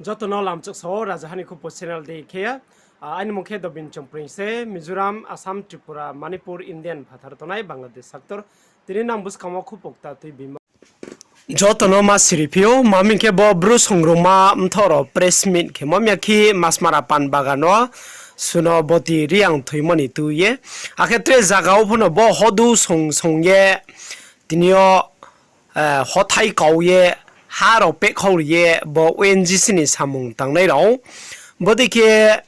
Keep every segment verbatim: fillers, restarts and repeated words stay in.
Joto no lamchak sao, Rajaha ni Khupo channel dei khe. Ah, aini mung khe Dobin Chongpring se, Mizoram, Assam, Tripura, Manipur, Indian phathar tongnai Bangladesh sector. Tini nang buskang wo khupok ta tui bimo. Joto no ma siri phi ou, ma hing khe bo Bru songrungma mthoh rao press meet khemo miya khe Masmara pan bagan wo Sunoboti Reang thoimo ni tui ye. Akhe tre zaga wo pho no bo hodu song song ye tini yo, eh, hothai kau ye, ha rao pehkhau ri ye, bo O N G C ni samung tangnai rao. Bodei khe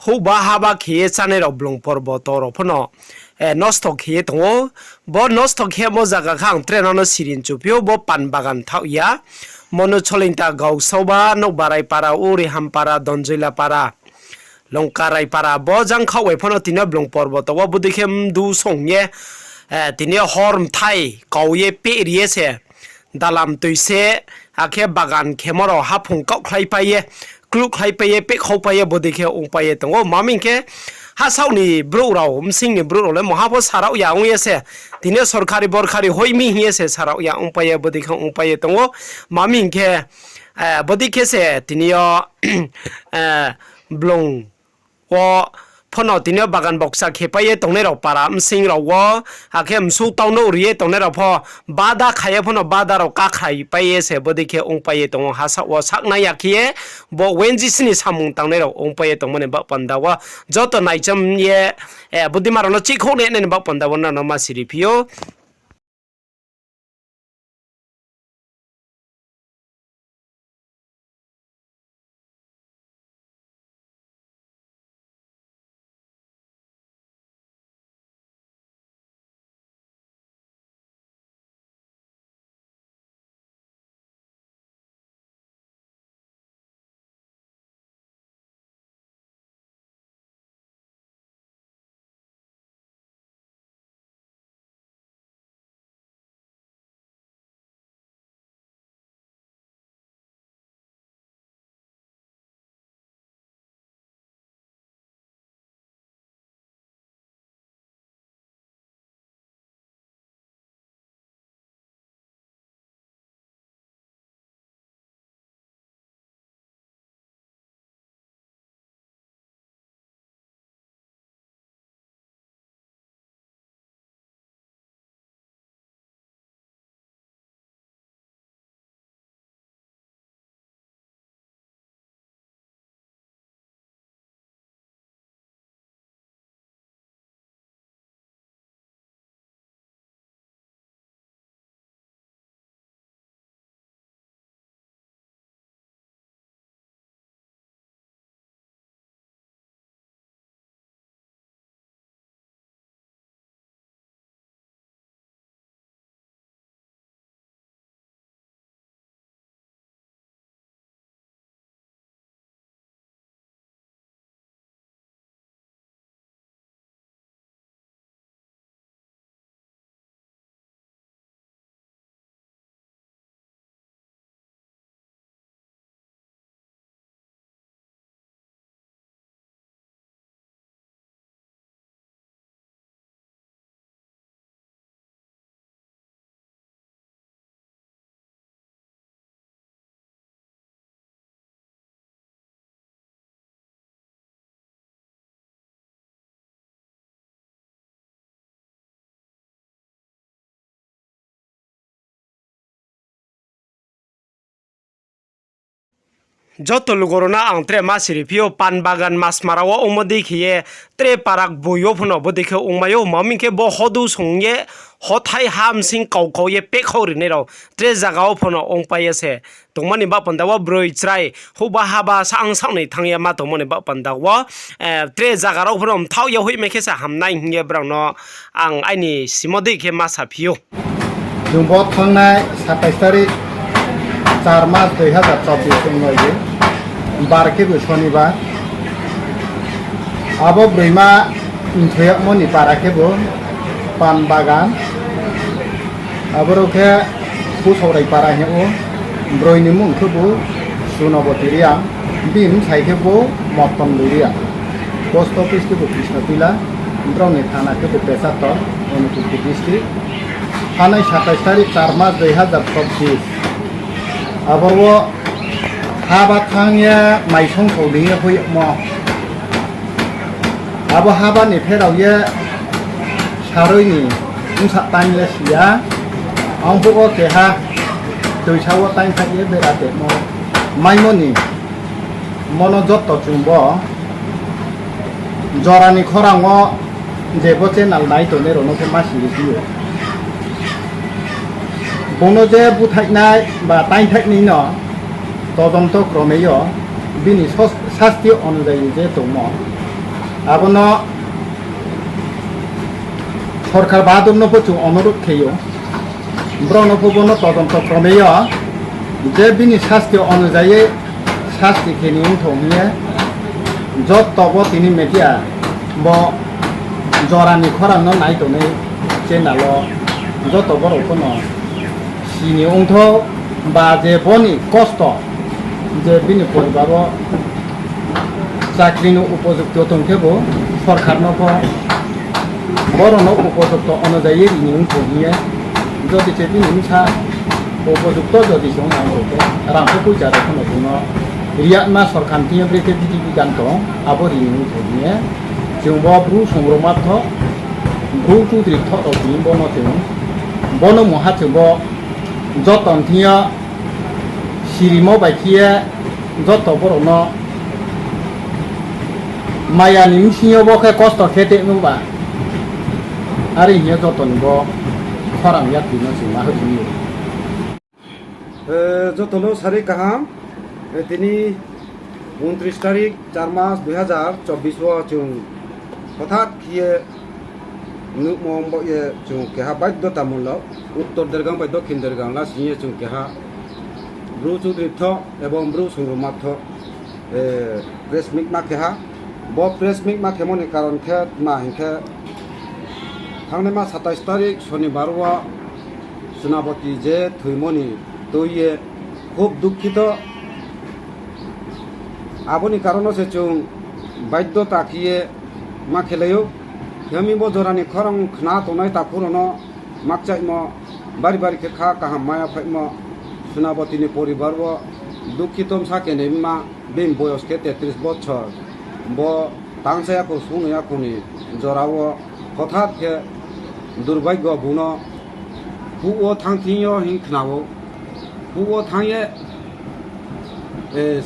houhba haba khe ye chánai rao blung porboto rao pho no, eh, nosto khe ye tong ou. Bo nosto khemo zaga khe ang tre no no siri nchuphi ou, bo pan bagan thaoh ya. Mono Cholinta, Gausauba, Nouhbarai para, Urihampara, Donjoila para, Longkarai para, bo jangkhaoh bai pho no tini yo blung porboto wo bodei khe mdu song ye, eh, tini yo hor mthai kau ye peh ri ye se. Dalam tui se, akhe bagan khemo rao haphung kaohkhlaipai ye, kluhkhlaipai ye, pehkhaupai ye, bodei khe ongpai ye tong ou. Ma hing khe, hasaoh ni brouh rao, bsing ni brouh rao le mungha pho sarao ya ong ye se. Tini yo sorkari borkari hoih mi hing ye se sarao ya ongpai ye, bodei khe ongpai ye tong ou. Ma hing khe, eh, bodei khe se tini yo, eh, blung wo pho no tini yo bagan bokcha khepai ye tongnai rao para bsing rao wo, akhe msu tauno ri ye tongnai rao pho bada khai ye pho no bada rao kakhaipai ye se bodei khe ongpai ye tong ou. Hasaoh wo saknai ya khe ye bo O N G C ni samung tangnai rao ongpai ye tongmo ni baoh panda wo joto naicham ye, eh, bodei ma rao no chihkhouh nai nai ni baoh panda wo nang no ma siri phi ou. Joto lugo rao no ang tre ma siri phi ou, pan bagan Masmara wo ongmo dei khe ye, tre para boi yo pho no bodei khe ongmai ou, ma hing khe bo hodu song ye, hothai ha bsing kau kau ye pehkhauh ri nai rao tre zaga wo pho no ongpai ye se tongmo ni baoh panda wo broi chrai houhba haba saang saoh nai thanng ye ma tongmo ni baoh panda wo, eh, tre zaga rao pho no mthaoh ye hoihmai khe se ham nai hing ye brao no ang aini simo dei khe ma saphi ou. Chung bo thanngnai satais tarik, char mas dui hazar chobbish ong noi ye, bar khebu sonibar. Abo broima mthoi yagmo ni para khebu Pan Bagan. Aboro khe Pusaurai para hing ou, broi ni mung khebu Sunoboti Reang, bini bsai khebu Moton Reang. Post office khebu Krishna Tila, brao ni thana khebu Pecharthal, Unakoti district. Thanai satais tarik, char mas dui hazar chobbish. Aboro Haba thanng ye maisong thou dei ye hoih yagmo. Abo haba ni pherao ye saroi ni bsa tang ye si ya. Ang phuh wo keha toisa wo tang thaih ye bera temo maimo ni mono joto chung bo jora ni khorang wo je bo channel nai tongnai rao no khe ma siri phi ou. Bung no je búthaihnai ba taingthaihnai no todonto krome yo bini sasti onujayi je tongmo, abo no sorkar bahadur no pho chung onurodh khe ou. Brao no pho bo no todonto krome yo je bini sasti onujayi sasti khe ni ongthou hing ye joto bo tini media bo jora ni khorang no nai tongnai channel wo joto borao pho no si ni ongthou ba je bo ni kosto je bini poribar wo chakri no upojukto tong khebu sorkar no pho borao no upojukto onujayi ri ni ongthou hing ye jodi se bini bsa upojukto jodi se ong ang rao khe rang khe poicha rao pho no bung no ri yama sorkar ni thing yo brekhe bidi bidan tong abo ri ni ongthou hing ye chung bo Bru Songrongma Bthoh, Bru Chudri Bthoh rao tini bo no chung bo no mungha chung bo joto ni thing yo sirimo bai khe ye joto borao no maya ni bsing yo bo khe kosto khe temo ba. Are hing ye joto ni bo khorang yakri no chung ma hoih ou. Joto no sari kaham, tini ঊনত্রিশ তারিখ চার মাস দুই হাজার চব্বিশ wo chung hothat khe ye nuhmo bo ye chung keha বাধ্যতামূলক, uttor dergang bai dokhin dergang lasing ye chung keha Bru Chudri Bthoh ebong Bru Songrongma Bthoh press meet ma khe ha. Bo press meet ma khemo ni karon khe tma hing khe, thangnaima সাতাইশ তারিখ Sonibar wo Sunaboti je thoimo ni tui ye খুব দুঃখিত. Abo ni karon no se chung বাধ্যতা khe ye ma khelai ou. Khe mi bo jora ni khorang khna tongnai takhu rao no makchaihmo bari bari khe kha kaham maya phaihmo. Sunaboti ni poribar wo দুঃখিত bsa khe ni mma, bini বয়স khe তেত্রিশ বছর. Bo tangsa yakhou sung yakhou ni jora wo hothat khe দুর্ভাগ্য bung no huh wo thanng thing yo hing khna ou. Huh wo thanng ye,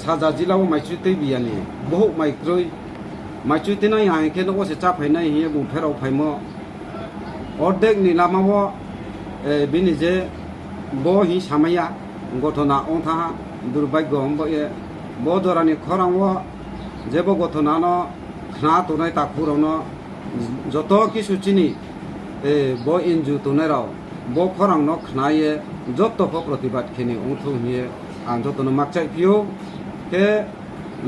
Saja jila wo maichui tui biya ni, bohouh mai kroi. Maichui tuinai ya hing khe nouh wo se cháphainai hing ye bung pherao phaimo. Ordek ni lama wo, bini je bo hing samai ya, ঘটনা ong thanng ha, দুর্ভাগ্য hing bo ye. Bo jora ni khorang wo je bo ঘটনা no khna tongnai takhu rao no joto kisu chini, bo N G O tongnai rao, bo khorang no khna ye joto pho প্রতিবাদ khe ni ongthou hing ye ang joto no makchaih phi ou. Khe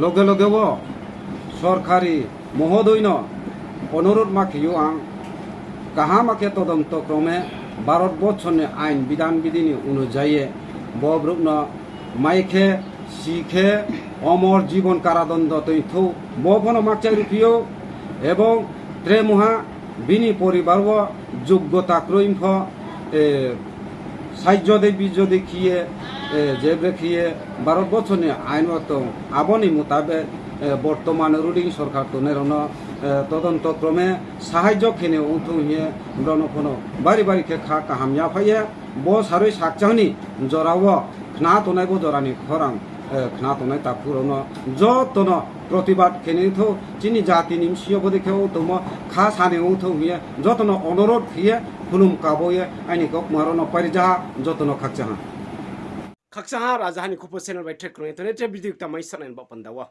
loge loge wo sorkari মহোদয় no অনুরোধ ma khe ou ang, kaham khe তদন্ত ক্রমে ভারতবর্ষ ni আইন বিধান বিধি ni অনুযায়ী bo brouh no mai khe, si khe, অমর জীবন কারাদণ্ড toingthou, bo pho no makchaih riphi ou, এবং tre mungha bini পরিবার wo যোগ্যতা kroi pho, সাহায্য de bijyo de khe ye, je bre khe ye Bharatvarsha ni আইন wo tong, abo ni মোতাবেক, বর্তমান ruling sorkar tongnai rao no, তদন্ত ক্রমে সাহায্য khe ni ongthou hing ye brao no pho no bari bari khe kha kaham yaphaih ye, bo saroi sakchang ni jora wo khna tongnai bo jora ni khorang, khna tongnai takhu rao no joto no প্রতিবাদ khe ni ongthou, chini jati ni bsing yo bodei khe ong tongmo kha sa ni ongthou hing ye joto no অনুরোধ khe ye khulum kabo ye aini kaukma rao no pairi ja ha, joto no khakchang ha. Khakchang ha, Rajaha ni Khupo channel bai tre krung ye tongnai tre video kta mai sanai ni baoh panda wo.